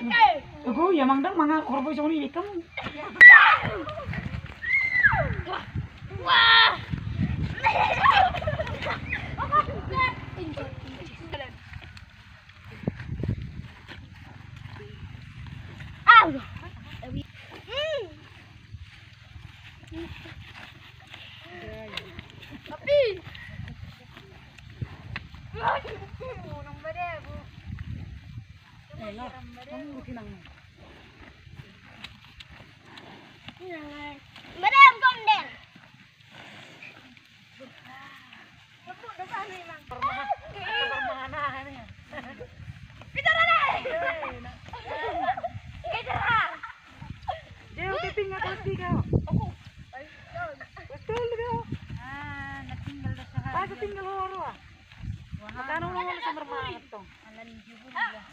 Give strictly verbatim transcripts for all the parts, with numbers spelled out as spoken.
Ego, ia mangdang manga horbo i songon i, ikam. Tapi. Unang bade, Bu. Eh, lah, kamu rugi nang. Bade, Om Konden. Kejar, Ale! Kejar! Dia udah tinggal kelas tiga. Betul dia. Ah, na tinggal dah sehari. Pas tinggal loro, ah. Wah, makanya orang sama rumah tong. Alan jubun lah.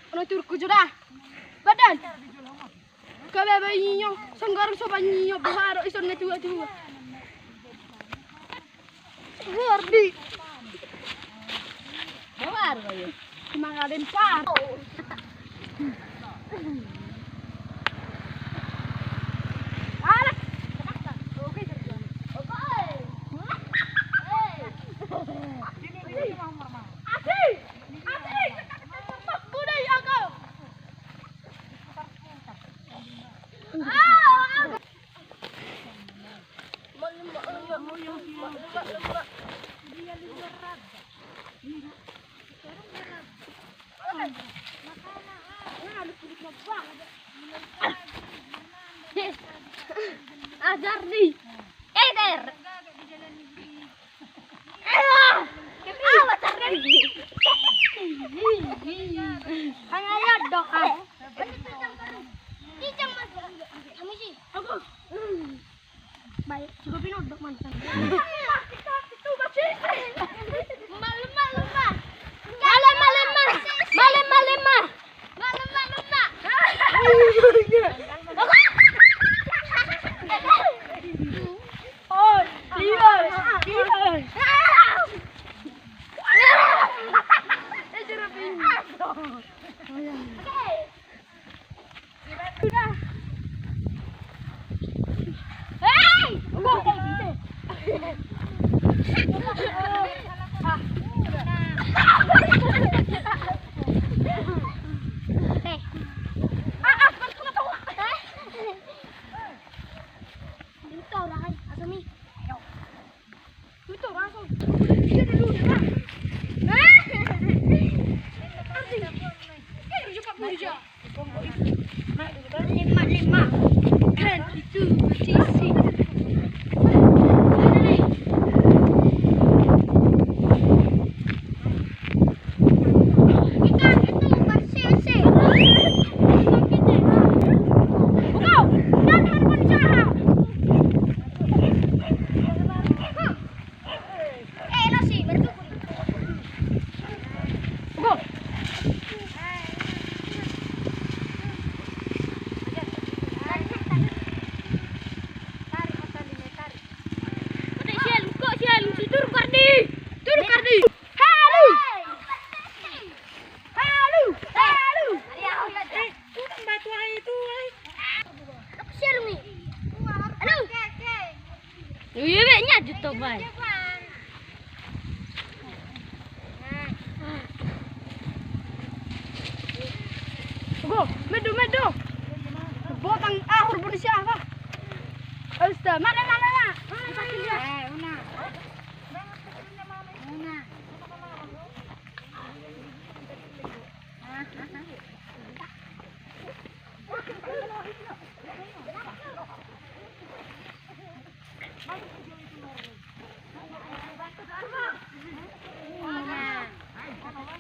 Ono turku jo da. Badan. Kabe ba inyo, sanggar so ba inyo, baharo ison na tua-tua. Hardi. Bawa arba yo. Mangalempar. Ajar di. Eder. Baik, coba pinodok mantan. Malem, malem, malem. Malem, malem, malem. Malem, malem, malem. Oi, iya, iya. Lima, lima. Kan itu posisi. Ikan itu bersisi. Buka. Dan harus berusaha. Halo. Halo. Halo. Eh, unang batu ae tu, ai. Halo. Iya, be, nya juto, bai. Go, medo, medo. Botang ahur bodi siapa? Astaga, mana, mana, mana? Mana, mana, mana?